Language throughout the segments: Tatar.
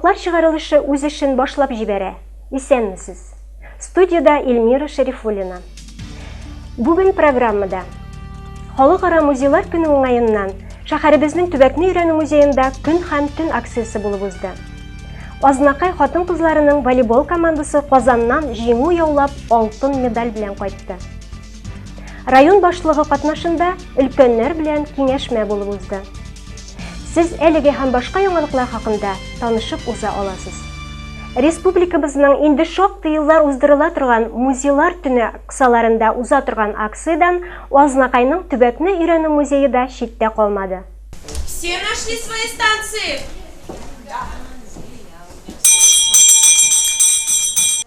Яңалыклар чыгарылышы үз эшен башлап җибәрә. Исәнмесез. Студиядә Эльмира Шәрифуллина. Бүген программада Халыкара музейлар көне уңаеннан шәһәребезнең төбәкне өйрәнү музеенда Көн һәм төн акциясе булып узды. Азнакай хатын-кызларының волейбол командасы Казаннан җиңү яулап алтын медаль белән кайтты. Район башлыгы катнашында өлкәннәр белән киңәшмә булып узды. Сез әлеге һәм башка яңалыклар хакында танышып уза аласыз. Республикабызның инде шактый еллар уздырыла торган Музейлар төне кысаларында уза торган акциядән Азнакайның төбәкне өйрәнү музее да читтә калмады. Все нашли свои станции?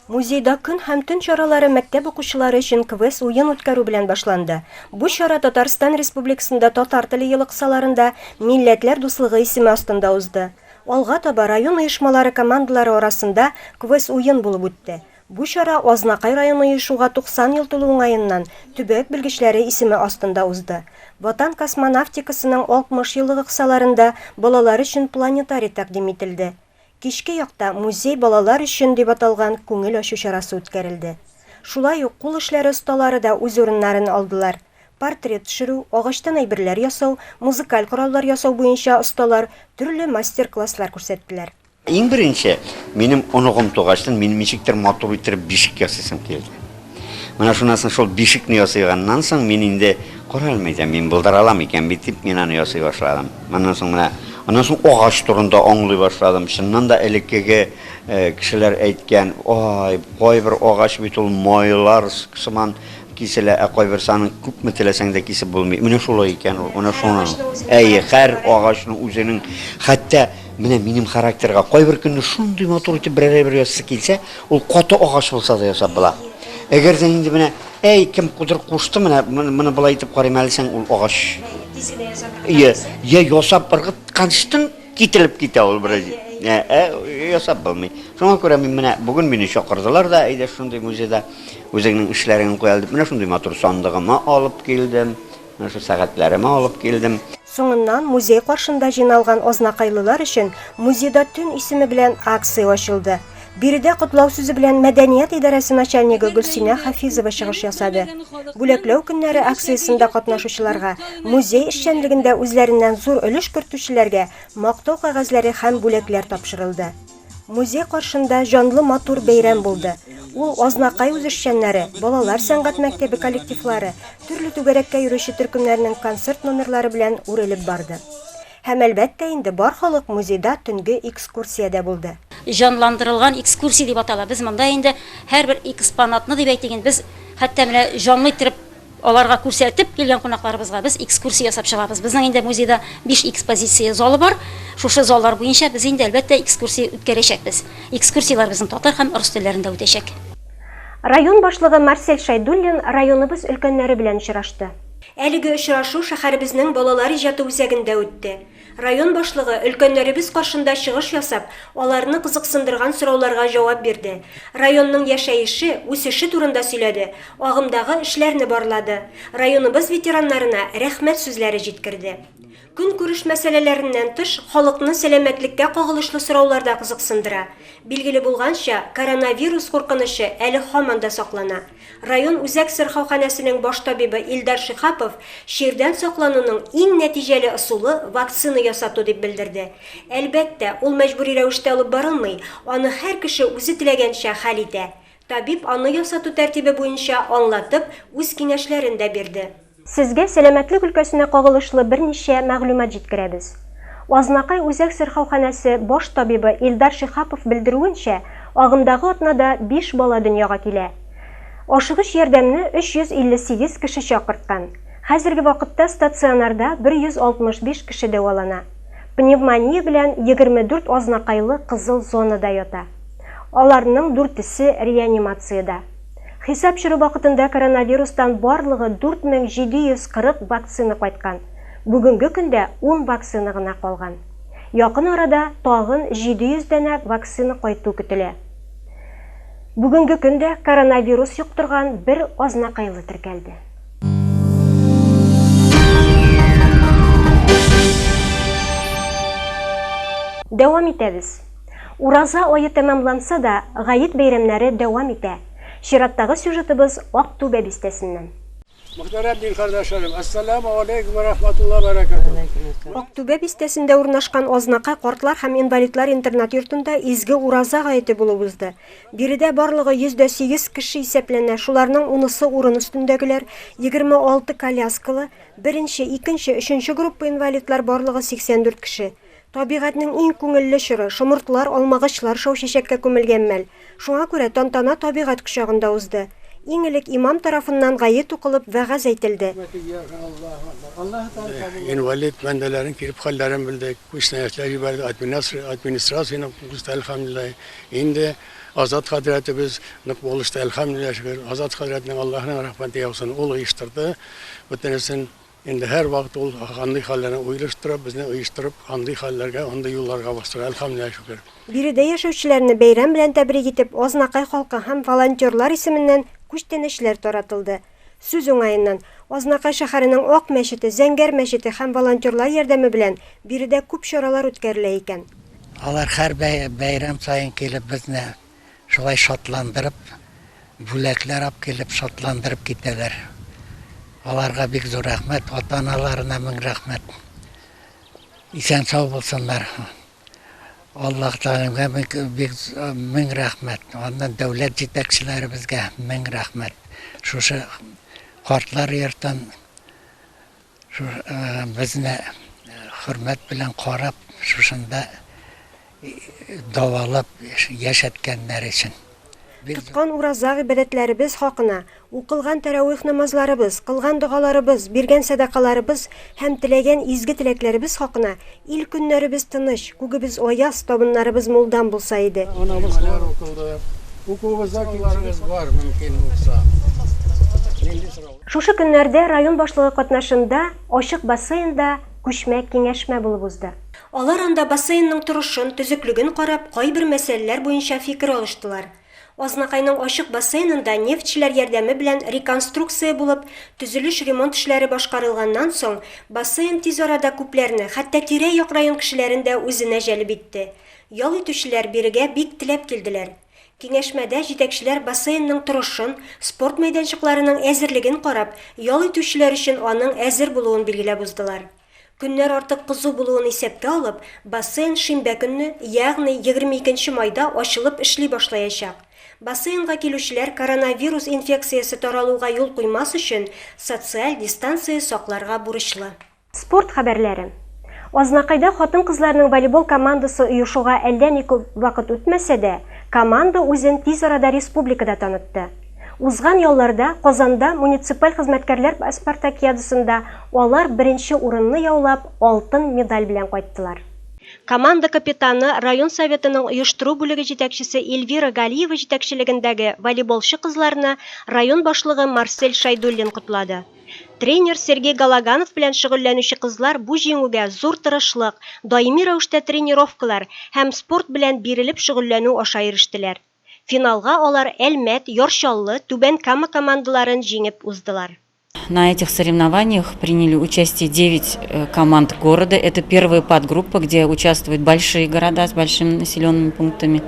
Музейда көн һәм төн чаралары мәктәп укучылары өчен квест-уен үткәрү белән башланды. Бу чара Татарстан Республикасында Татар теле елы кысаларында Милләтләр дуслыгы исеме астында узды. Алга таба район оешмалары командалары арасында квест-уен булып үтте. Бу чара Азнакай районы оешуга 90 ел тулу уңаеннан Төбәк белгечләре исеме астында узды. Ватан космонавтикасының 60 еллыгы кысаларында балалар өчен планетарий тәкъдим ителде. Кичке якта Музей балалар өчен дип аталган күңел ачу чарасы үткәрелде. Шулай ук кул эшләре осталары да үз урыннарын алдылар. Портрет төшерү, агачтан әйберләр ясау, музыкаль кораллар ясау буенча осталар төрле мастер-класслар күрсәттеләр. Иң беренче, минем оныгым тугачтын, мин ничектер матур иттереп бишек ясыйсым килде. Менә шуннан соң шул бишекне ясыйганнан соң мин инде, кара әле, мәйтәм, мин булдыра алам икән бит дип, мин аны ясый башладым. Аннан соң менә, аннан соң агач турында аңлый башладым. Чыннан да элеккеге кешеләр әйткән, ай, кайбер агач бит ул майлар сыман киселә, ә кайберсе аның күпме теләсәң дә кисеп булмый. Менә шулай икән ул, менә шуның. Әйе, һәр агачның үзенең, хәтта менә минем характерга кайбер көнне шундый матур итеп берәр әйбер ясасы килсә, Ул каты агач булса да ясап була. Әгәр дә инде менә, әй, кем кудыр кушты, менә моны болай итеп карыйм әле сән, ул агач. Тиз генә ясап Иә, я ясап ыргытканчтын кителеп китә ул бераз. Ә, ә, ясап булмый. Шуңа күрә мин менә бүген мине чакырдылар да, әйдә шундый музейда үзеңнең эшләреңне куй әле дип, менә шундый матур сандыгымы алып килдем. Менә шул сәгатьләремә алып килдем. Соңыннан музей каршында җыйналган азнакайлылар өчен Музейда төн исеме белән акция ачылды. Биредә котлау сүзе белән мәдәният идарәсе начальнигы Гөлсинә Хафизова чыгыш ясады. Бүләкләү көннәре акциясендә катнашучыларга, музей эшчәнлегендә үзләреннән зур өлеш кертүчеләргә Мактау кәгазьләре һәм бүләкләр тапшырылды. Музей каршында җанлы матур бәйрәм булды. Ул Азнакай үзешчәннәре, балалар сәнгать мәктәбе коллективлары, төрле түгәрәккә йөрүче төркемнәрнең концерт номерлары белән үрелеп барды. Һәм, әлбәттә инде, бар халык музейда төнге экскурсиядә булды. Җанландырылган экскурсия дип атала. Без монда инде һәрбер экспонатны дип әйтик инде, без хәтта менә җанлы иттереп Аларга күрсәтеп, килгән кунакларыбызга без экскурсия ясап чыгабыз. Безнең инде музейда биш экспозиция залы бар. Шушы заллар буенча без инде, әлбәттә, экскурсия үткәрәчәкбез. Экскурсияләр безнең татар һәм рус телләрендә үтәчәк. Район башлыгы Марсель Шәйдуллин районыбыз өлкәннәре белән очрашты. Әлеге очрашу шәһәребезнең Балалар иҗаты үзәгендә үтте. Район башлыгы, өлкәннәребез каршында чыгыш ясап, аларны кызыксындырган сорауларга җавап бирде, районның яшәеше, үсеше турында сөйләде, агымдагы эшләрне барлады, районыбыз ветераннарына рәхмәт сүзләре җиткерде. Көнкүреш мәсьәләләреннән тыш, халыкны сәламәтлеккә кагылышлы сораулар да кызыксындыра. Билгеле булганча, коронавирус куркынычы әле һаман да саклана. Район үзәк сырхауханәсенең баш табибы Илдар Шиһапов чирдән саклануның иң нәтиҗәле ысулы вакцина ясату дип белдерде. Әлбәттә, ул мәҗбүри рәвештә алып барылмый, аны һәр кеше үзе теләгәнчә хәл итә. Табиб аны ясату тәртибе буенча аңлатып, үз киңәшләрен дә бирде. Сезгә сәламәтлек өлкәсенә кагылышлы берничә мәгълүмат җиткерәбез. Азнакай үзәк сырхауханәсе баш табибы Илдар Шиһапов белдерүенчә, агымдагы атнада биш бала дөньяга килә. Ашыгыч ярдәмне 358 кеше чакырткан. Хәзерге вакытта стационарда 165 кеше дәвалана. Пневмония белән 24 азнакайлы кызыл зонада ята. Аларның дүртесе реанимациядә. Хисап чоры вакытында коронавирустан барлыгы 4740 вакцина кайткан. Бүгенге көндә ун вакцина гына калган. Якын арада тагын 700 данә вакцина кайту көтелә. Бүгенге көндә коронавирус йоктырган бер азнакайлы теркәлде. Дәвам итәбез. Ураза ае тәмамланса да, гает бәйрәмнәре дәвам итә. Чираттагы сюжетыбыз Актүбә бистәсеннән. Мөхтәрәм дин кардәшләрем, әссәләмү алейкум вә рәхмәтуллаһ бәрәкәтүһ. Актүбә бистәсендә урнашкан Азнакай картлар һәм инвалидлар интернат-йортында изге Ураза гаете булып узды. Биредә барлыгы 108 кеше исәпләнә, шуларның унысы урын өстендәгеләр, 26 коляскалы, беренче, икенче, өченче группа инвалидлар барлыгы 84 кеше. Табигатьнең иң күңелле чоры, шомыртлар, алмагачлар шау чәчәккә күмелгән мәл. Шуңа күрә тантана табигать кочагында узды. Иң элек имам тарафыннан гает укылып, вәгазь әйтелде. Инвалид бәндәләрнең килеп хәлләрен белдек, күчтәнәчләр җибәрдек, администрациянең булышты, әлхәмдүлилләһ. Инде Азат хәзрәтебез нык булышты, әлхәмдүлилләһ, шөкер. Азат хәзрәтнең Аллаһның рәхмәте яусын, ул оештырды бөтенесен. Инде һәрвакыт ул андый хәлләрне уйлаштырып, безне оештырып, андый хәлләргә, андый юлларга бастыра, әлхәмдүлилләһ, шөкер. Биредә яшәүчеләрне бәйрәм белән тәбрик итеп, Азнакай халкы һәм волонтерлар исеменнән күчтәнәчләр таратылды. Сүз уңаеннан, Азнакай шәһәренең Ак мәчете, Зәңгәр мәчете һәм волонтерлар ярдәме белән биредә күп чаралар үткәрелә икән. Алар һәр бәйрәм саен килеп безне Шулай шатландырып, бүләкләр алып килеп шатландырып китәләр. Аларга бик зур рәхмәт, ата-аналарына мең рәхмәт. Исән-сау булсыннар. Аллаһ Тәгаләгә бик мең рәхмәт. Аннан дәүләт җитәкчеләребезгә мең рәхмәт. Шушы картлар йортын Безне хөрмәт белән карап, шушында дәвалап яшәткәннәр өчен. Тоткан ураза гыйбадәтләребез хакына, укылган тәравих намазларыбыз, кылган догаларыбыз, биргән сәдакаларыбыз һәм теләгән изге теләкләребез хакына ил-көннәребез тыныч, күгебез аяз, табыннарыбыз мулдан булса иде. Намазлар укылды. Укуыбызда кимчелек бар, мөмкин булса. Нинди сорау? Шушы көннәрдә район башлыгы катнашында ачык бассейнда күчмә киңәшмә булып узды. Алар анда бассейнның торышын, төзеклеген карап, кайбер мәсьәләләр буенча фикер алыштылар. Азнакайның ачык бассейнында нефтьчеләр ярдәме белән реконструкция булып, төзелеш-ремонт эшләре башкарылганнан соң, бассейн тиз арада күпләрне, хәтта тирә-як район кешеләрен дә үзенә җәлеп итте. Ял итүчеләр бирегә бик теләп килделәр. Киңәшмәдә җитәкчеләр бассейнның торышын, спорт мәйданчыкларының әзерлеген карап, ял итүчеләр өчен аның әзер булуын билгеләп уздылар. Көннәр артык кызу булуын исәпкә алып, бассейн шимбә көнне, ягъни 22 нче майда ачылып эшли башлаячак. Бассейнга килүчеләр коронавирус инфекциясе таралуга юл куймас өчен социаль дистанция сакларга бурычлы. Спорт хәбәрләре. Азнакайда хатын-кызларның волейбол командасы оешуга әллә ни күп вакыт үтмәсә дә, команда үзен тиз арада республикада танытты. Узган ялларда Казанда муниципаль хезмәткәрләр спартакиадасында алар беренче урынны яулап, алтын медаль белән кайттылар. Команда капитаны, район Советының оештыру бүлеге җитәкчесе Эльвира Галиева җитәкчелегендәге волейболчы кызларны район башлыгы Марсель Шәйдуллин котлады. Тренер Сергей Галаганов белән шөгыльләнүче кызлар бу җиңүгә зур тырышлык, даими рәвештә тренировкалар һәм спорт белән бирелеп шөгыльләнү аша ирештеләр. Финалга алар Әлмәт, Яр Чаллы, Түбән Кама командаларын җиңеп уздылар. На этих соревнованиях приняли участие 9 э, команд города. Это первая подгруппа, где участвуют большие города с большими населенными пунктами.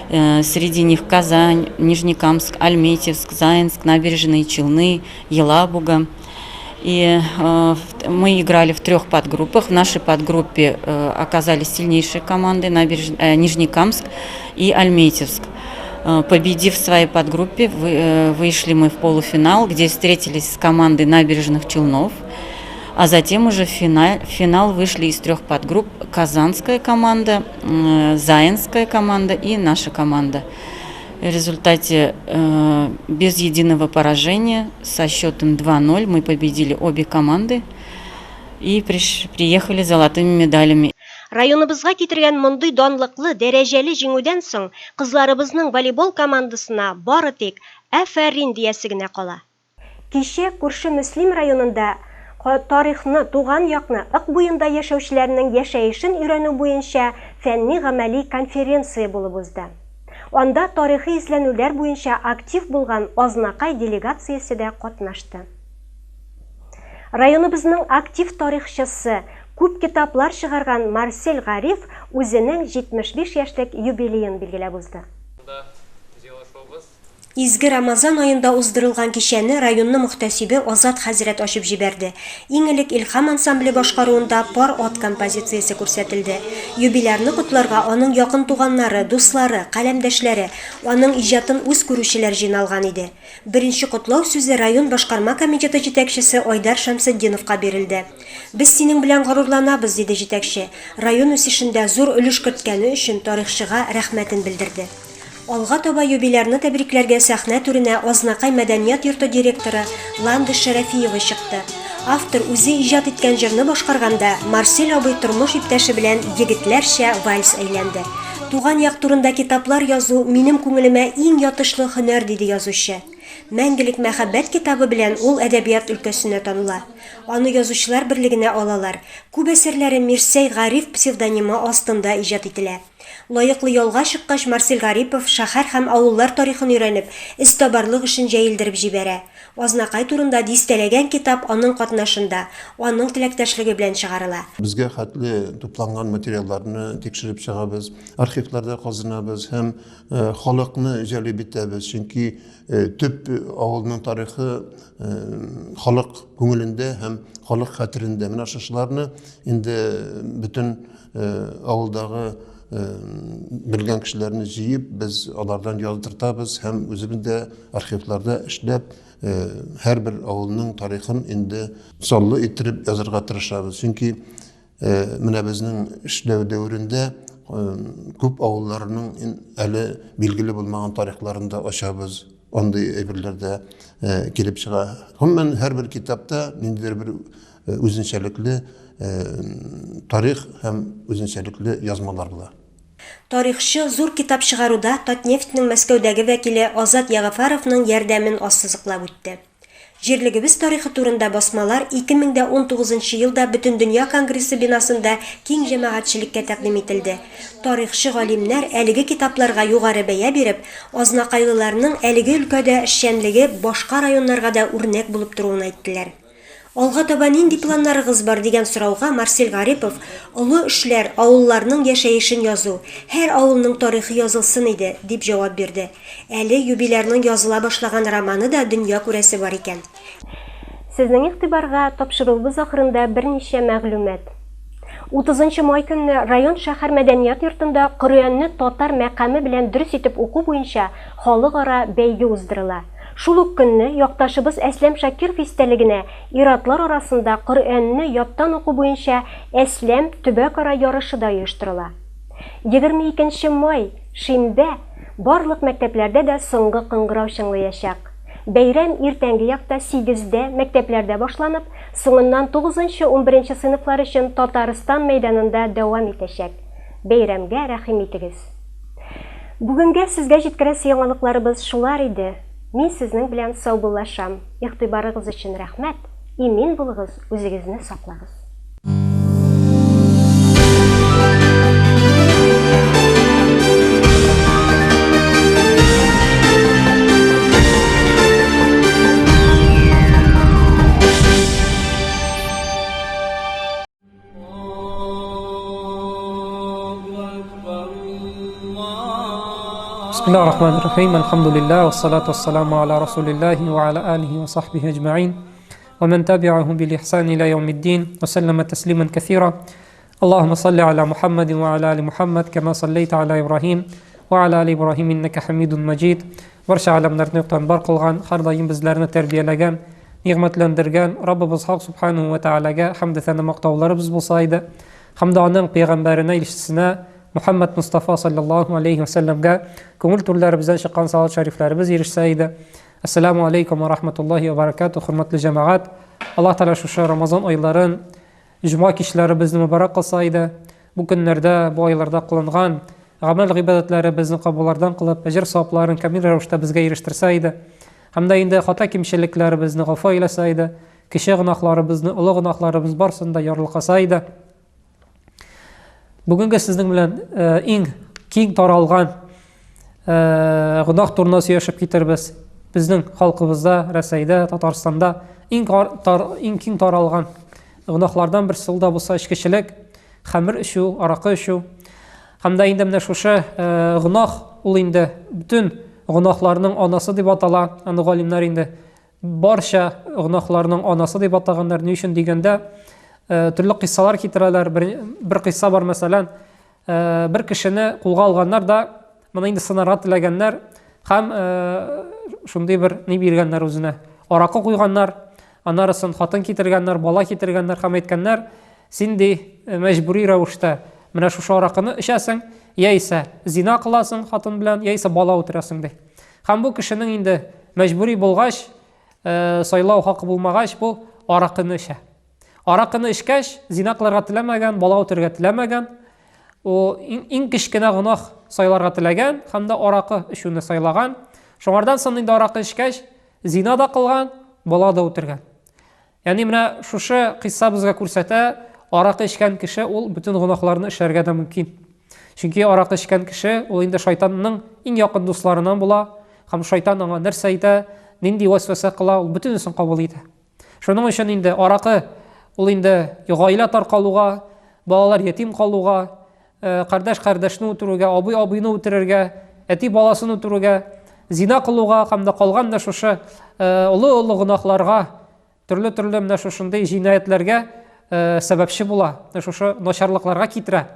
Э, среди них Казань, Нижнекамск, Альметьевск, Заинск, Набережные Челны, Елабуга. И э, мы играли в трех подгруппах. В нашей подгруппе э, оказались сильнейшие команды Набереж... Нижнекамск и Альметьевск. Победив в своей подгруппе, вышли мы в полуфинал, где встретились с командой Набережных Челнов. А затем уже в финал, в финал вышли из трех подгрупп казанская команда, заинская команда и наша команда. В результате э, без единого поражения со счетом 2-0 мы победили обе команды и приш, приехали золотыми медалями. Районыбызга китергән мондый данлыклы, дәрәҗәле җиңүдән соң, кызларыбызның волейбол командасына бары тик Афәрин! диясе генә кала. Кичә күрше Мөслим районында тарихны, туган якны, Ык буенда яшәүчеләрнең яшәешен өйрәнү буенча фәнни-гамәли конференция булып узды. Анда тарихи эзләнүләр буенча актив булган Азнакай делегациясе дә катнашты. Районыбызның актив тарихчысы, Күп китаплар чыгарган Марсель Гариф үзенең 75 яшьлек юбилеен билгеләп узды. Изге Рамазан аенда уздырылган кичәне районны мөхтәсибе Азат хәзрәт ачып җибәрде. Иң элек Илһам ансамбле башкаруында Пар ат композициясе күрсәтелде. Юбилярны котларга аның якын туганнары, дуслары, каләмдәшләре, аның иҗатын үз күрүчеләр җыйналган иде. Беренче котлау сүзе район башкарма комитеты җитәкчесе Айдар Шәмсетдиновка бирелде. Без синең белән горурланабыз, диде җитәкче, район үсешендә зур өлеш керткәне өчен тарихчыга рәхмәтен белдерде. Алга таба юбилярны тәбрикләргә сәхнә түренә Азнакай мәдәният йорты директоры Ландыш Шәрәфиева чыкты. Автор үзе иҗат иткән җырны башкарганда, Марсель абый тормыш иптәше белән егетләрчә вальс әйләнде. Туган як турында китаплар язу минем күңелемә иң ятышлы һөнәр, диде язучы. Мәңгелек мәхәббәт китабы белән ул әдәбият өлкәсенә таныла. Аны Язучылар берлегенә алалар. Күп әсәрләре Мирсәй Гариф псевдонимы астында иҗат ителә. Лаеклы ялга чыккач, Марсель Гарипов шәһәр һәм авыллар тарихын өйрәнеп, эзтабарлык эшен җәелдереп җибәрә. Азнакай турында дистәләгән китап аның катнашында, аның теләктәшлеге белән чыгарыла. Безгә хәтле тупланган материалларны тикшереп чыгабыз, архивларда казынабыз һәм халыкны җәлеп итәбез, чөнки төп авылның тарихы халык күңелендә һәм халык хәтерендә. Менә шушыларны инде бөтен Авылдагы белгән кешеләрне җыеп, без алардан яздыртабыз һәм үзебез дә архивларда эшләп, һәрбер авылның тарихын инде саллы иттереп язарга тырышабыз. Чөнки менә безнең эшләү дәверендә күп авылларның әле билгеле булмаган тарихларын да ачабыз. Андый әйберләр дә килеп чыга. Гомумән, һәрбер китапта ниндидер бер үзенчәлекле тарих һәм үзенчәлекле язмалар була. Тарихчы зур китап чыгаруда Татнефтьнең Мәскәүдәге вәкиле Азат Ягафаровның ярдәмен ассызыклап үтте. Җирлегебез тарихы турында басмалар 2019 нчы елда Бөтендөнья конгрессы бинасында киң җәмәгатьчелеккә тәкъдим ителде. Тарихчы галимнәр әлеге китапларга югары бәя биреп, азнакайлыларның әлеге өлкәдә эшчәнлеге башка районнарга да үрнәк булып торуын әйттеләр. Алга таба нинди планнарыгыз бар, дигән сорауга Марсель Гарипов, Олы эшләр, авылларның яшәешен язу, һәр авылның тарихы язылсын иде, дип җавап бирде. Әле юбилярның языла башлаган романы да дөнья күрәсе бар икән. Сезнең игътибарга тапшыруыбыз ахырында берничә мәгълүмат. Утызынчы май көнне район шәһәр мәдәният йортында Коръәнне татар мәкаме белән дөрес итеп уку буенча халыкара бәйге уздырыла. Шул ук көнне якташыбыз Әсләм Шакиров истәлегенә ир-атлар арасында Коръәнне яттан уку буенча Әсләм төбәкара ярышы да оештырыла. 22 нче май, шимбә, барлык мәктәпләрдә дә соңгы кыңгырау чыңлыячак. Бәйрәм иртәнге якта сигездә мәктәпләрдә башланып, соңыннан тугызынчы-унберенче сыйныфлар өчен Татарстан мәйданында дәвам итәчәк. Бәйрәмгә рәхим итегез! Бүгенгә сезгә җиткерәсе яңалыкларыбыз шулар иде. Мин сезнең белән саубуллашам. Игътибарыгыз өчен рәхмәт. Имин булыгыз, үзегезне саклагыз. بسم الله الرحمن الرحيم الحمد لله والصلاة والسلام على رسول الله وعلى آله وصحبه أجمعين ومن تبعهم بالإحسان إلى يوم الدين وسلم تسليما كثيرا اللهم صل على محمد وعلى آل محمد كما صليت على إبراهيم وعلى آل إبراهيم إنك حميد مجيد Барча галәмнәрне юктан бар кылган, һәрдаим безләрне тәрбияләгән, нигъмәтләндергән Раббыбыз Хак Субханаһу ва Тәгаләгә хәмде сәна мактауларыбыз булса иде. Һәм дә аның пәйгамбәренә, илчесенә Мухаммад Мустафа саллаллаһу алейхи ва сәлләмгә күңел түрләребездән чыккан салат шәрифләребез ирешсә иде. Ассаламу алейкум ва рахматуллахи ва баракату, хөрмәтле җәмәгать. Аллаһ Тәгалә шушы Рамазан айларын, җомга кичләребезне мөбарәк кылса иде. Бу көннәрдә, бу айларда кылынган гамәл-гыйбадәтләребезне кабуллардан кылып, әҗер-савапларын камил рәвештә безгә ирештерсә иде. Һәм дә инде хата-кимчелекләребезне гафу әйләсә иде, кече гөнаһларыбызны, олы гөнаһларыбыз барысын да ярлыкаса иде. Бүгенге сезнең белән э, иң киң таралган э, гөнаһ турында сөйләшеп китербез. Безнең халкыбызда, Рәсәйдә, Татарстанда иң, тар, иң киң таралган гөнаһлардан берсе ул да булса эчкечелек, хәмер эчү, аракы эчү. Һәм дә инде менә шушы гөнаһ ул инде бөтен гөнаһларның анасы дип атала. Аны галимнәр инде барча гөнаһларның анасы дип атаганнар. Ни өчен дигәндә, төрле кыйссалар китерәләр. Бер, бер кыйсса бар, мәсәлән, бер кешене кулга алганнар да, моны инде сынарга теләгәннәр һәм шундый бер ни биргәннәр үзенә. Аракы куйганнар, аннарысын хатын китергәннәр, бала китергәннәр һәм әйткәннәр, син ди мәҗбүри рәвештә менә шушы аракыны эчәсең, яисә зина кыласың хатын белән, яисә бала үтерәсең ди. Һәм бу кешенең инде мәҗбүри булгач, сайлау хакы булмагач, бу аракыны эчә. Аракыны эчкәч, зина кылырга теләмәгән, бала үтерергә теләмәгән, ул иң, иң кечкенә гөнаһ сайларга теләгән һәм дә аракы эчүне сайлаган. Шуңардан соң инде аракы эчкәч, зина да кылган, бала да үтергән. Ягъни менә шушы кыйсса безгә күрсәтә, аракы эчкән кеше ул бөтен гөнаһларны эшләргә дә мөмкин. Чөнки аракы эчкән кеше ул инде шайтанның иң якын дусларыннан була һәм шайтан аңа нәрсә әйтә, нинди вәсвәсә кыла, ул бөтенесен кабул итә. Шуның өчен инде аракы ул инде гаилә таркалуга, балалар ятим калуга, э, кардәш кардәшне үтерүгә, абый абыйны үтерергә, әти баласын үтерүгә, зина кылуга һәм дә калган да шушы э, олы-олы гөнаһларга, төрле-төрле менә шушындый җинаятьләргә э, сәбәпче була, шушы начарлыкларга китерә.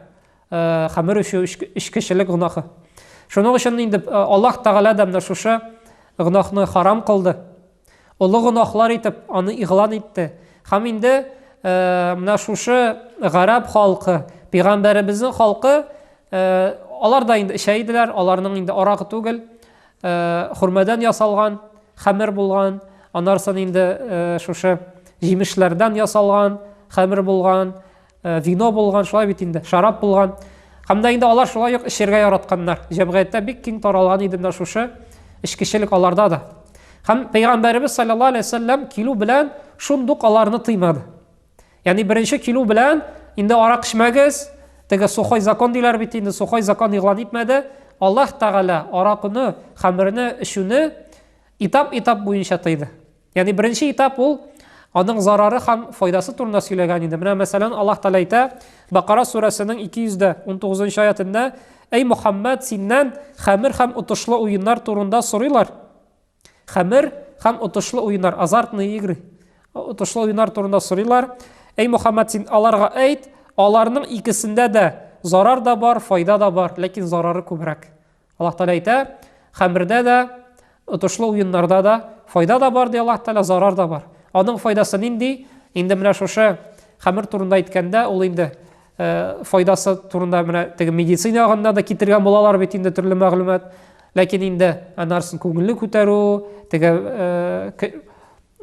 Хәмер эчү, эчкечелек гөнаһы. Шуның өчен инде Аллаһ Тәгалә дә менә шушы гөнаһны харам кылды. Олы гөнаһлар итеп аны игълан итте. Һәм инде менә шушы гарәп халкы, пәйгамбәребезнең халкы, алар да инде эчә иделәр, аларның инде аракы түгел, хөрмәдән ясалган хәмер булган, аннан инде шушы җимешләрдән ясалган хәмер булган, Э, вино булган, шулай бит инде, шарап булган. Һәм дә инде алар шулай ук эчәргә яратканнар. Җәмгыятьтә бик киң таралган иде менә шушы эчкечелек аларда да. Һәм пәйгамбәребез саллаллаһу алейһи вәсәлләм килү белән шундук аларны тыймады. Ягъни беренче килү белән инде арак эчмәгез, теге сухой закон диләр бит инде, сухой закон игълан итмәде. Аллаһ Тәгалә аракыны, хәмерне эчүне этап-этап буенча тыйды. Ягъни беренче этап ул аның зарары һәм файдасы турында сөйләгән инде. Менә мәсәлән, Аллаһ Тәгалә әйтә, Бакара сүрәсенең 219 аятында, Әй Мухаммад, синнән хәмер һәм отышлы уеннар турында сорыйлар. Хәмер һәм отышлы уеннар, азартные игры. Отышлы уеннар турында сорыйлар. Әй Мухаммад, син аларга әйт, аларның икесендә дә зарар да бар, файда да бар, ләкин зарары күбрәк. Аллаһ Тәгалә әйтә, хәмердә дә, отышлы уеннарда да файда да бар, ди Аллаһ Тәгалә, зарар да бар. Аның файдасы нинди? Инде менә шушы хәмер турында әйткәндә, ул инде э, файдасы турында менә теге медицина ягында да китергән булалар бит инде төрле мәгълүмат. Ләкин инде анарсын күңелне күтәрү, теге э,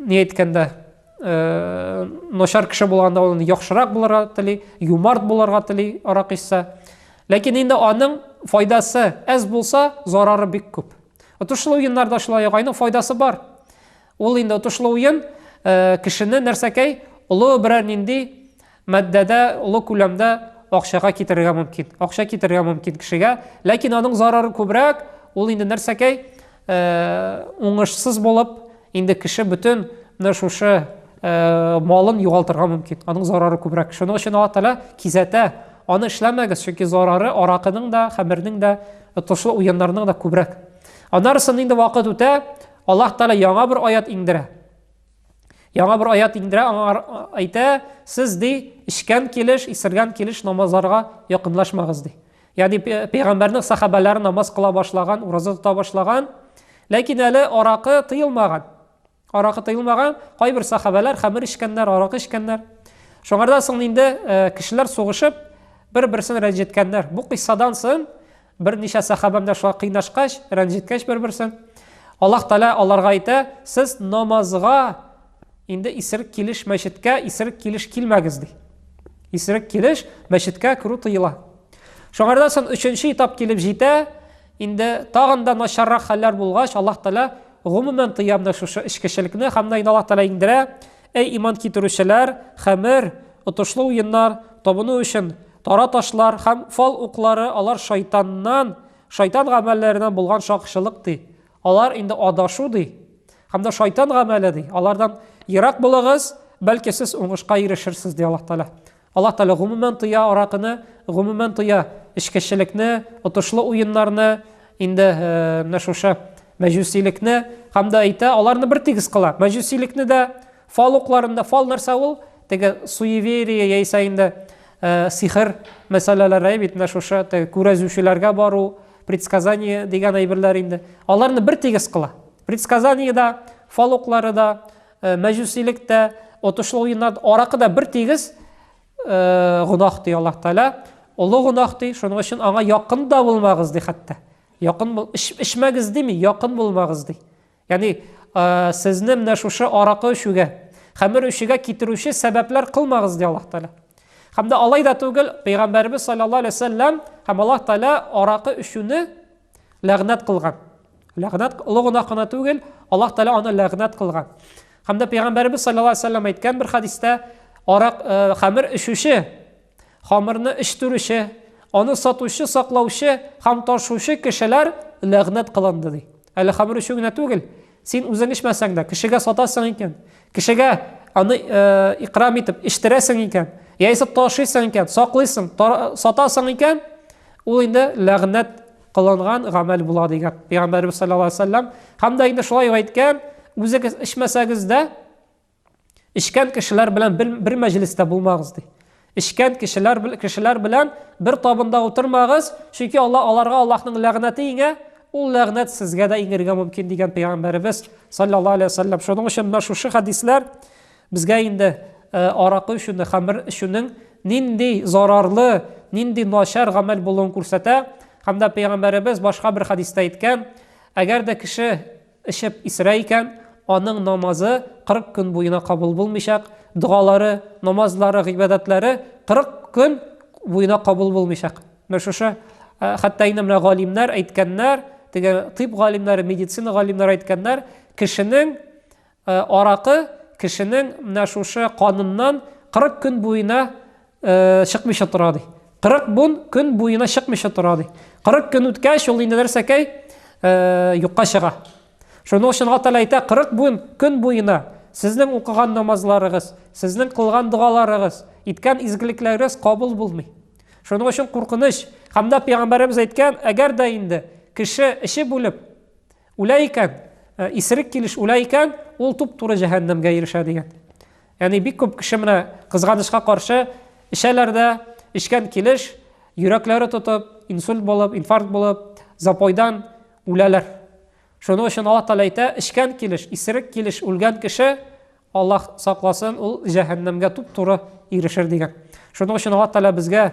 ни әйткәндә, э, начар кеше булганда ул яхшырак булырга тели, юмарт булырга тели арак эчсә. Ләкин инде аның файдасы әз булса, зарары бик күп. Отышлы уеннарда шулай ук аның файдасы бар. Ул инде отышлы уен э, кешене нәрсәкәй олы берәр нинди матдәдә, олы күләмдә акчага китерергә мөмкин. Акча китерергә мөмкин кешегә, ләкин аның зарары күбрәк, ул инде нәрсәкәй э, уңышсыз булып, инде кеше бөтен менә шушы э, малын югалтырга мөмкин. Аның зарары күбрәк. Шуның өчен Аллаһ Тәгалә кизәтә, аны эшләмәгез, чөнки зарары аракының да, хәмернең дә, отышлы уеннарның да күбрәк. Аннары инде вакыт үтә, Аллаһ Тәгалә яңа бер аят иңдерә. Яңа бер аят иңдерә, аңа әйтә, сез ди, эчкән килеш, исергән килеш намазларга якынлашмагыз ди. Ягъни пәйгамбәрнең сахабәләре намаз кыла башлаган, ураза тота башлаган, ләкин әле аракы тыелмаган. Аракы тыелмаган, кайбер сахабәләр хәмер эчкәннәр, аракы эчкәннәр. Шуңардан соң инде э, кешеләр сугышып, бер-берсен рәнҗеткәннәр. Бу кыйссадан соң берничә сахабә менә шулай кыйнашкач, рәнҗеткәч бер-берсен, Аллаһ Тәгалә аларга әйтә, сез намазга инде исерек килеш мәчеткә исерек килеш килмәгез ди. Исерек килеш мәчеткә керү тыела. Шуңардан соң өченче этап килеп җитә, инде тагын да начаррак хәлләр булгач, Аллаһ Тәгалә гомумән тыя менә шушы эчкечелекне һәм дә инде Аллаһ Тәгалә иңдерә, әй иман китерүчеләр, хәмер, отышлы уеннар, табыну өчен тара ташлар һәм фал уклары алар шайтаннан, шайтан гамәлләреннән булган шакшылык ди. Алар инде адашу ди. Һәм дә шайтан гамәле ди. Алардан ерак булыгыз, бәлки сез уңышка ирешерсез, ди Аллаһ Тәгалә. Аллаһ Тәгалә гомумән тыя аракыны, гомумән тыя эчкечелекне, отышлы уеннарны, инде менә шушы мәҗүсилекне һәм дә әйтә, аларны бер тигез кыла. Мәҗүсилекне дә, фал укларын да, фал нәрсә ул? Теге суеверие яисә инде сихер мәсьәләләре бит менә шушы теге күрәзүчеләргә бару, предсказание дигән әйберләр инде. Аларны бер тигез кыла. Предсказание да, фал уклары да, мәҗүсилек тә, отышлы уеннар, аракы да бер тигез гөнаһ ди Аллаһ Тәгалә. Олы гөнаһ ди, шуның өчен аңа якын да булмагыз ди хәтта. Якын бул, эчмәгез дими, якын булмагыз ди. Ягъни сезне менә шушы аракы эчүгә, хәмер эчүгә китерүче сәбәпләр кылмагыз ди Аллаһ Тәгалә. Һәм дә алай да түгел, Пәйгамбәребез саллаллаһу алейһи вәсәлләм һәм Аллаһ Тәгалә аракы эчүне ләгънәт кылган. Ләгънәт олы гөнаһ кына түгел, Аллаһ Тәгалә аны ләгънәт кылган. Һәм дә Пәйгамбәребез саллаллаһу алейһи вәсәлләм әйткән бер хәдистә, арак хәмер эчүче, хамырны эчтерүче, аны сатучы, саклаучы һәм ташучы кешеләр ләгънәт кылынды ди. Әле хамыр эчү генә түгел, син үзең эчмәсәң дә, кешегә сатасың икән, кешегә аны э, икрам итеп эчтерәсең икән, яисә ташыйсың икән, саклыйсың, сатасың икән, ул инде ләгънәт кылынган гамәл була дигән Пәйгамбәребез саллаллаһу алейһи вәсәлләм. Һәм дә инде шулай ук әйткән, үзегез эчмәсәгез дә, Эчкән кешеләр белән бер, бер мәҗлестә булмагыз ди. Эчкән кешеләр кешеләр белән бер табында утырмагыз, чөнки Алла аларга Аллаһның ләгънәте иңә, ул ләгънәт сезгә дә иңергә мөмкин дигән пәйгамбәребез саллаллаһу алейһи вәсәлләм. Шуның өчен менә шушы хәдисләр безгә инде э, аракы эчүне, хәмер эчүнең нинди зарарлы, нинди начар гамәл булуын күрсәтә. Һәм дә пәйгамбәребез башка бер хәдистә әйткән, әгәр дә кеше Эчеп исерә икән, аның намазы 40 көн буена кабул булмыйчак, догалары, намазлары, гыйбадәтләре 40 көн буена кабул булмыйчак. Менә шушы э, хәтта инде менә галимнәр әйткәннәр, теге тиб галимнәре, медицина галимнәре әйткәннәр, кешенең э, аракы кешенең менә шушы каныннан 40 көн буена Э, чыкмыйча тора ди. 40 бун көн буена чыкмыйча тора ди. 40 көн үткәч, ул инде нәрсәкәй э, юкка чыга. Шуның өчен Алла Тәгалә әйтә, 40 бун көн буена сезнең укыган намазларыгыз, сезнең кылган догаларыгыз, иткән изгелекләрегез кабул булмый. Шуның өчен куркыныч. Һәм дә пәйгамбәребез әйткән, әгәр дә инде кеше эче бүлеп үлә икән, э, исерек килеш үлә икән, ул туп-туры җәһәннәмгә ирешә дигән. Ягъни бик күп кеше менә кызганычка каршы эчәләр дә, эчкән килеш йөрәкләре тотып, инсульт булып, инфаркт булып, запойдан үләләр. Шуның өчен Аллаһ Тәгалә әйтә, эчкән килеш, исерек килеш үлгән кеше, Аллаһ сакласын, ул җәһәннәмгә туп-туры ирешер дигән. Шуның өчен Аллаһ Тәгалә безгә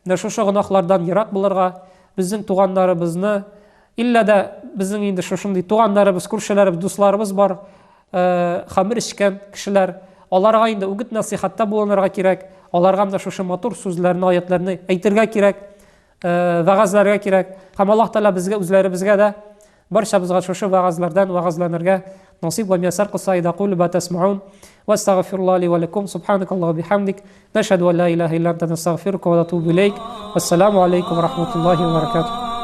менә шушы гөнаһлардан ерак булырга, безнең туганнарыбызны, иллә дә безнең инде шушындый туганнарыбыз, күршеләребез, дусларыбыз бар, хәмер эчкән кешеләр, аларга инде үгет-нәсыйхәттә булынырга кирәк, аларга менә шушы матур сүзләрне, аятләрне әйтергә кирәк, вәгазьләргә кирәк. Һәм Аллаһ Тәгалә безгә үзләребезгә дә барчабызга шушы вәгазьләрдән вәгазьләнергә насыйп вә мияссар кылса. Ида кулю ма тәсмаун ва астагфируллаһ ли ва лакум. Субханакаллаһу бихамдик. Нәшһәду ан ла илаһа илля анта настагфирука ва натубу илейк. Ассаламу алейкум ва рахматуллахи ва баракатух.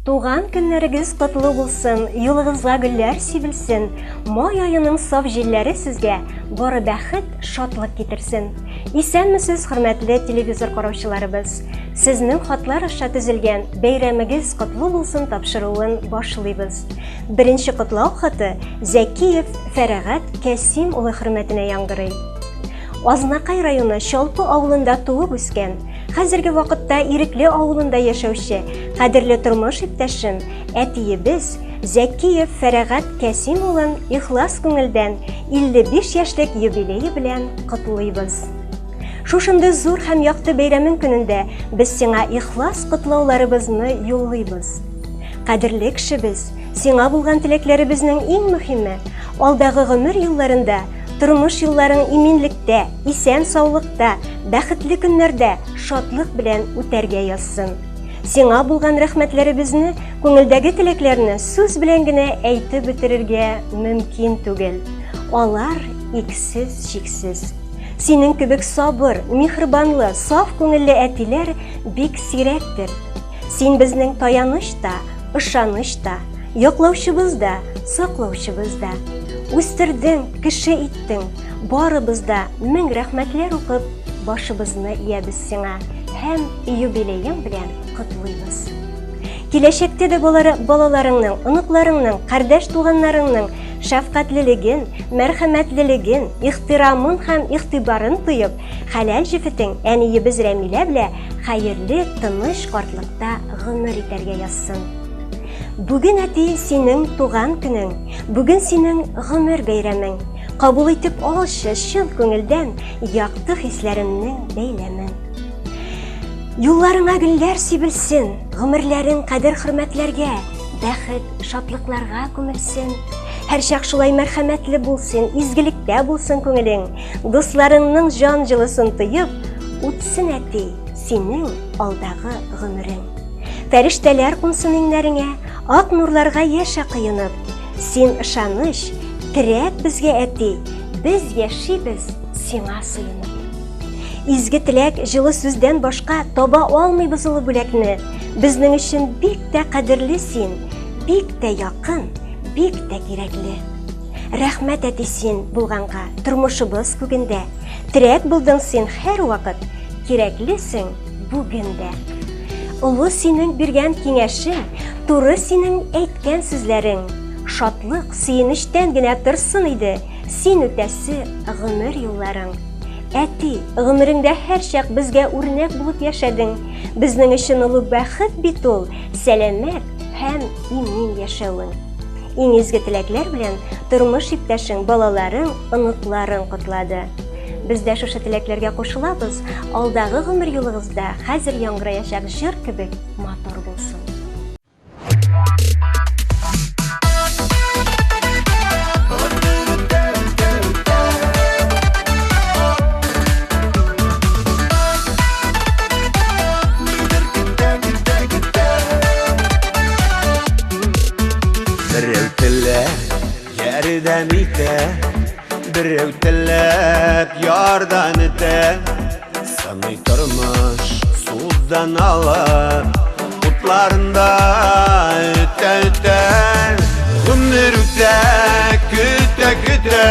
Туган көннәрегез котлы булсын, юлыгызга гөлләр сибелсен, май аеның саф җилләре сезгә бары бәхет, шатлык китерсен. Исәнмесез, хөрмәтле телевизор караучыларыбыз. Сезнең хатлар аша төзелгән Бәйрәмегез котлы булсын тапшыруын башлыйбыз. Беренче котлау хаты Зәкиев Фәрәгать Кәсим улы хөрмәтенә яңгырый. Азнакай районы Чалпы авылында туып үскән, хәзерге вакытта Ирекле авылында яшәүче кадерле тормыш иптәшем, әтиебез Зәкиев Фәрәгать Кәсим улын ихлас күңелдән 55 яшьлек юбилее белән котлыйбыз. Шушындый зур һәм якты бәйрәмең көнендә без сиңа ихлас котлауларыбызны юллыйбыз. Кадерле кешебез, сиңа булган теләкләребезнең иң мөһиме, алдагы гомер юлларында тормыш юлларың иминлектә, исән-саулыкта, бәхетле көннәрдә шатлык белән үтәргә язсын. Сиңа булган рәхмәтләребезне, күңелдәге теләкләрне сүз белән генә әйтеп бетерергә мөмкин түгел. Алар иксез-чиксез. Синең кебек сабыр, миһербанлы, саф күңелле әтиләр бик сирәктер. Син безнең таяныч та, ышаныч та, яклаучыбыз да, саклаучыбыз да. Үстердең, кеше иттең. Барыбыз да мең рәхмәтләр укып, башыбызны иябез сиңа һәм юбилеең белән котлыйбыз. Киләчәктә дә балаларыңның, оныкларыңның, кардәш туганнарыңның шәфкатьлелеген, мәрхәмәтлелеген, ихтирамын һәм игътибарын тоеп, хәләл җефетең әниебез Рәмилә белә хәерле, тыныч картлыкта гомер итәргә язсын. Бүген, әти, синең туган көнең, бүген синең гомер бәйрәмең. Кабул итеп алчы чын күңелдән якты хисләремнең бәйләмен. Юлларыңа гөлләр сибелсен, гомерләрең кадер-хөрмәтләргә, бәхет, шатлыкларга күмелсен. Һәрчак шулай мәрхәмәтле булсын, изгелектә булсын күңелең. Дусларыңның җан җылысын тоеп, үтсен әти, синең алдагы гомерең. Фәрештәләр кунсын иңнәреңә, ак нурларга яшә коенып. Син ышаныч, терәк безгә әти, без яшибез сиңа сыенып. Изге теләк, җылы сүздән башка таба алмыйбыз олы бүләкне. Безнең өчен бик тә кадерле син, бик тә якын, бик тә кирәкле. Рәхмәт, әти, син булганга тормышыбыз күгендә. Терәк булдың син һәрвакыт, кирәклесең бүген дә. Олы синең биргән киңәшең, туры синең әйткән сүзләрең. Шатлык, сөенечтән генә торсын иде, син үтәсе гомер юлларың. Әти, гомереңдә һәрчак безгә үрнәк булып яшәдең. Безнең өчен олы бәхет бит ул, сәламәт һәм имин яшәвең. Иң изге теләкләр белән тормыш иптәшең, балаларың, оныкларың котлады. Без дә шушы теләкләргә кушылабыз. Алдагы гомер юлыгыз да хәзер яңгыраячак җыр кебек матур булсын. Берәү теләп ярдәм итә, берәү теләп ярдан итә. Сыный тормыш судан ала, утларында өтә-өтә. Гомер үтә, көтә-көтә,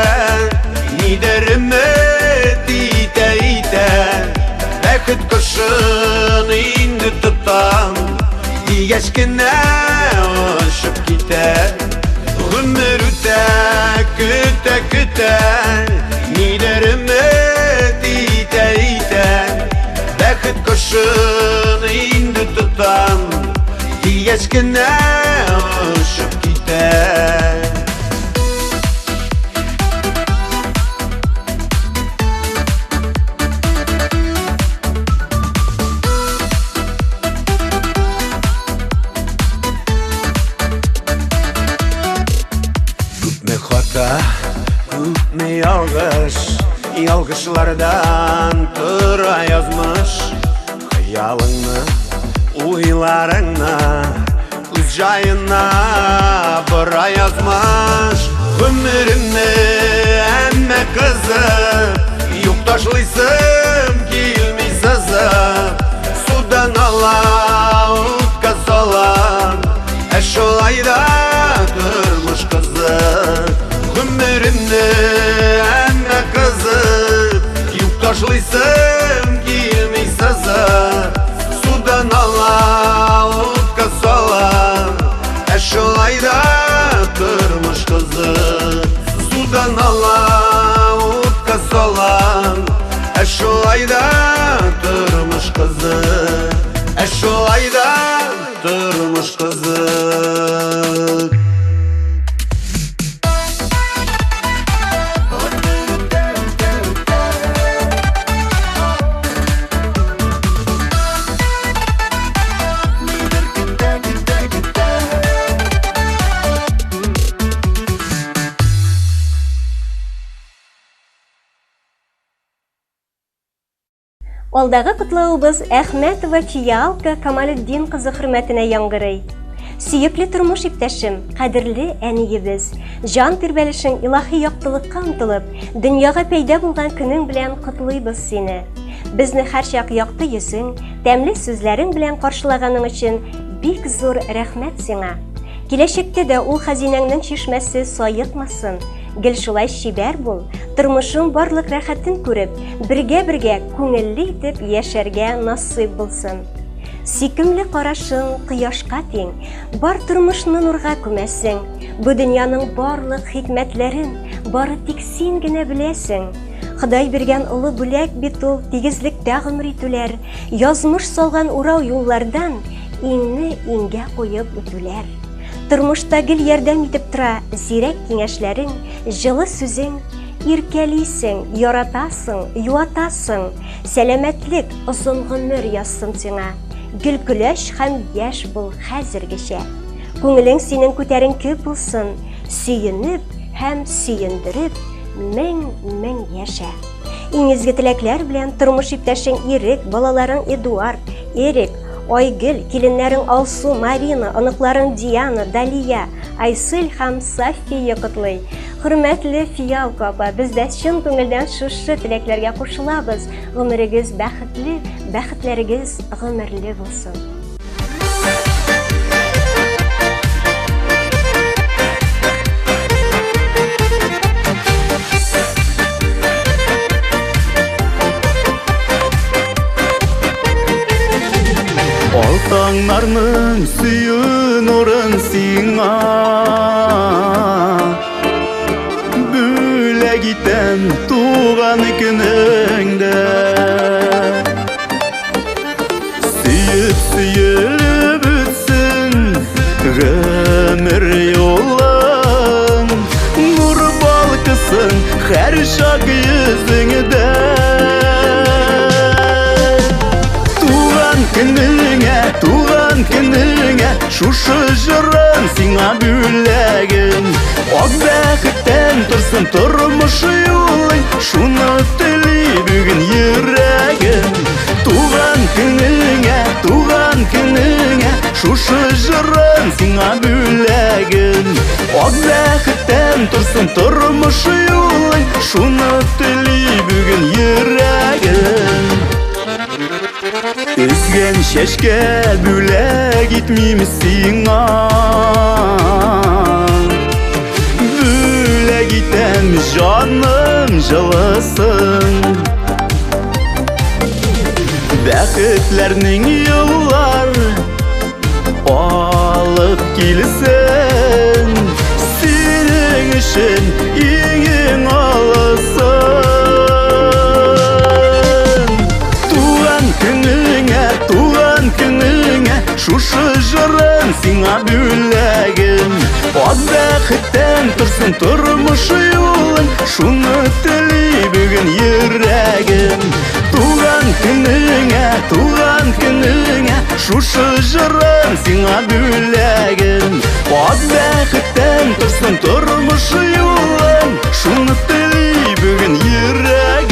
нидер өмет итә-итә. Бәхет кошын инде тотам, дигәч кенә очып китә. Гомер үтә, көтә-көтә, нидер өмет итә-итә. Бәхет кошын инде тотам, дигәч кенә очып китә. Күпме хата, күпме ялгыш, ялгышлардан тора язмыш. Хыялыңны, уйларыңны үз җаена бора язмыш. Гомеремне әмма кызып, юк ташлыйсым килми сызып. Судан ала, утка сала, ә шулай да тормыш кызык. Гомеремне әмма кызып, юк ташлыйсым килми сызып. Судан ала, утка сала, ә шулай да тормыш кызык. Судан ала, утка сала, ә шулай да тормыш кызык. Ә шулай да тормыш кызык. Алдагы котлавыбыз Әхмәтова Фиалка Камалетдин кызы хөрмәтенә яңгырый. Сөекле тормыш иптәшем, кадерле әниебез, җан тирбәлешең илаһи яктылыкка омтылып, дөньяга пәйда булган көнең белән котлыйбыз сине. Безне һәрчак якты йөзең, тәмле сүзләрең белән каршылаганың өчен бик зур рәхмәт сиңа. Киләчәктә дә ул хәзинәңнең чишмәсе саекмасын. Гел шулай чибәр бул, тормышың барлык рәхәтен күреп, бергә-бергә күңелле итеп яшәргә насыйп булсын. Сөйкемле карашың кояшка тиң, бар тормышны нурга күмәсең. Бу дөньяның барлык хикмәтләрен бары тик син генә беләсең. Ходай биргән олы бүләк бит ул тигезлектә гомер итүләр, язмыш салган урау юллардан иңне иңгә куеп үтүләр. Тормышта гел ярдәм итеп тора зирәк киңәшләрең, җылы сүзең. Иркәлисең, яратасың, юатасың. Сәламәтлек, озын гомер язсын сиңа. Гел көләч һәм яшь бул хәзергечә. Күңелең синең күтәренке булсын, сөенеп һәм сөендереп, мең-мең яшә. Иң изге теләкләр белән тормыш иптәшең Ирек, балаларың Эдуард, Эрик, Айгөл, киленнәрең Алсу, Марина, оныкларың Диана, Далия, Айсел һәм София котлый. Хөрмәтле Фиалка апа, без дә чын күңелдән шушы теләкләргә кушылабыз. Гомерегез бәхетле, бәхетләрегез гомерле булсын. Ал таңнарның сөю нурын сиңа Бүләк итәм туган көнеңдә Сөеп сөелеп үтсен гомер юлың Нур балкысын һәр чак йөзеңдә Туган көнеңә, туган көнеңә Шушы җырым сиңа бүләгем Ак бәхеттән торсын тормыш юлың Шуны тели бүген йөрәгем Туган көнеңә, туган көнеңә Шушы җырым сиңа бүләгем Ак бәхеттән торсын тормыш юлың Шуны тели бүген йөрәгем Өзгән чәчкә бүләк итмим сиңа Бүләк итәм җаным җылысын Бәхетләрнең юллар алып килсен Синең өчен иң-иң алысын Туган көнеңә, туган көнеңә Шушы җырым сиңа бүләгем Ак бәхеттән торсын тормыш юлың Шуны тели бүген йөрәгем Туган көнеңә, туган көнеңә Шушы җырым сиңа бүләгем Ак бәхеттән торсын тормыш юлың Шуны тели бүген йөрәгем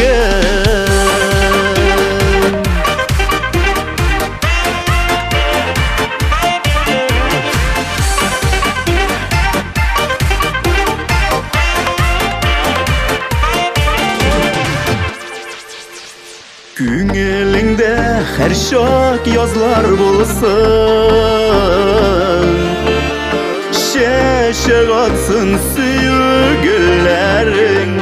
Күңелеңдә һәрчак язлар булсын, Чәчәк атсын сөю гөлләрең.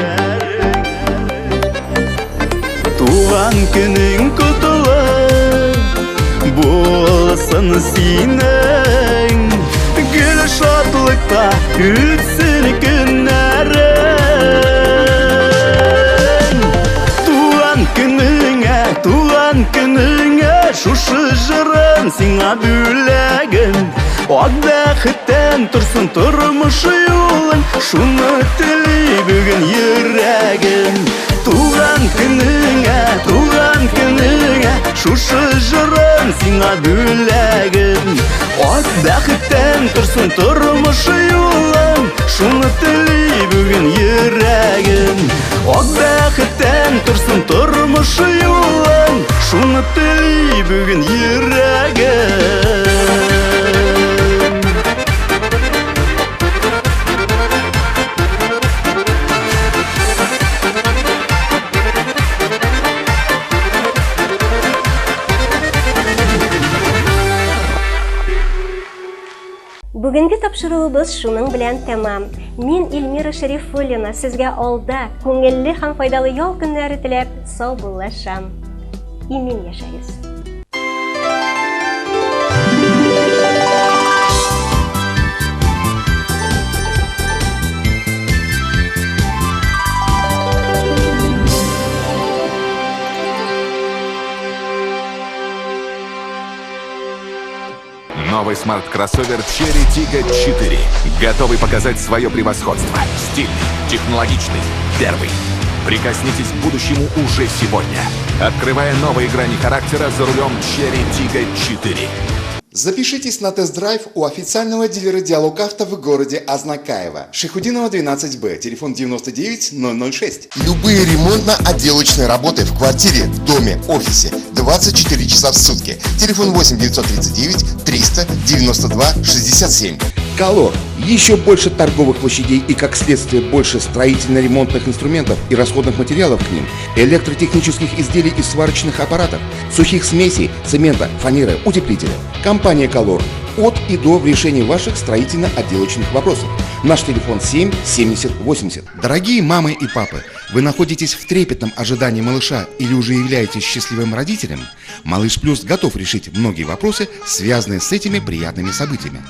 Туган көнең котлы булсын синең, Гел шатлыкта үтсен көннәрең. Туган көнеңә, туган көнеңә Шушы җырым сиңа бүләгем. Ак бәхеттән торсын тормыш юлың, Шуны тели бүген йөрәгем. Туган көнеңә, туган көнеңә Шушы җырым сиңа бүләгем. Ак бәхеттән торсын тормыш юлың, Шуны тели бүген йөрәгем. Ак бәхеттән торсын тормыш юлың, Шуны Шуны тели бүген йөрәгем. Бүгенге тапшыруыбыз шуның белән тәмам. Мин Эльмира Шәрифуллина сезгә алда күңелле һәм файдалы ял көннәре теләп саубуллашам. Имин яшәгез. Новый смарт-кроссовер Chery Tiggo 4. Готовый показать свое превосходство. Стильный, технологичный, первый. Прикоснитесь к будущему уже сегодня. Открывая новые грани характера за рулем Chery Tiggo 4. Запишитесь на тест-драйв у официального дилера «Диалог Авто» в городе Азнакаево. Шайхутдинова 12Б, телефон 99 006. Любые ремонтно-отделочные работы в квартире, в доме, офисе 24 часа в сутки. Телефон 8 939 392 67. Колор. Еще больше торговых площадей и, как следствие, больше строительно-ремонтных инструментов и расходных материалов к ним, электротехнических изделий и сварочных аппаратов, сухих смесей, цемента, фанеры, утеплителя. Компания «Колор» от и до в решении ваших строительно-отделочных вопросов. Наш телефон 7 70 80. Дорогие мамы и папы, вы находитесь в трепетном ожидании малыша или уже являетесь счастливым родителем? Малыш Плюс готов решить многие вопросы, связанные с этими приятными событиями.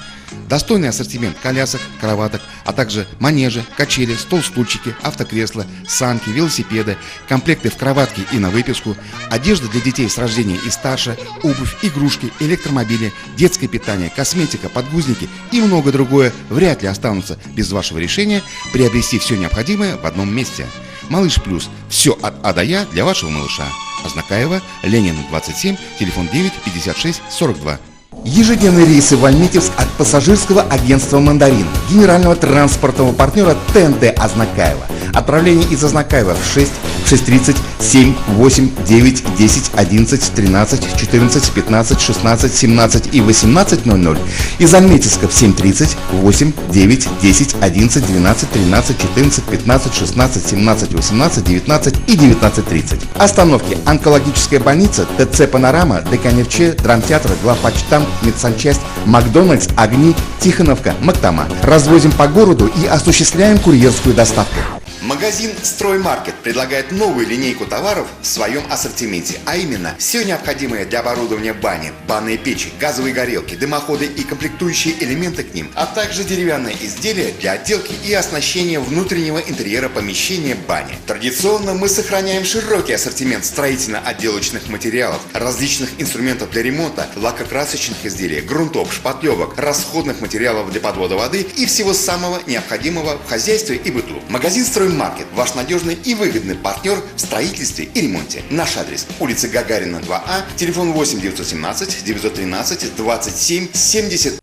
Достойный ассортимент колясок, кроваток, а также манежи, качели, стол-стульчики, автокресла, санки, велосипеды, комплекты в кроватке и на выписку, одежда для детей с рождения и старше, обувь, игрушки, электромобили, детское питание, косметика, подгузники и многое другое вряд ли останутся без вашего решения приобрести все необходимое в одном месте. Малыш Плюс. Все от А до Я для вашего малыша. Азнакаево, Ленина 27, телефон 9 56 42. Ежедневные рейсы в Альметьевск от пассажирского агентства «Мандарин», генерального транспортного партнера ТНТ Азнакаево. Отправление из Азнакаева в 6, 6:30, 7, 8, 9, 10, 11, 13, 14, 15, 16, 17 и 18:00. Из Альметьевска в 7:30, 8, 9, 10, 11, 12, 13, 14, 15, 16, 17, 18, 19 и 19:30. Остановки: онкологическая больница, ТЦ «Панорама», ДКНФЧ, драмтеатр, главпочтамт, медсанчасть, Макдональдс, Огни, Тихоновка, Мактама. Развозим по городу и осуществляем курьерскую доставку. Магазин «Строймаркет» предлагает новую линейку товаров в своем ассортименте, а именно все необходимое для оборудования бани, банные печи, газовые горелки, дымоходы и комплектующие элементы к ним, а также деревянные изделия для отделки и оснащения внутреннего интерьера помещения бани. Традиционно мы сохраняем широкий ассортимент строительно-отделочных материалов, различных инструментов для ремонта, лакокрасочных изделий, грунтов, шпатлевок, расходных материалов для подвода воды и всего самого необходимого в хозяйстве и быту. Магазин «Строймаркет» – ваш надежный и выгодный партнер в строительстве и ремонте. Наш адрес: улица Гагарина, 2А, телефон 8 917 913 27 78.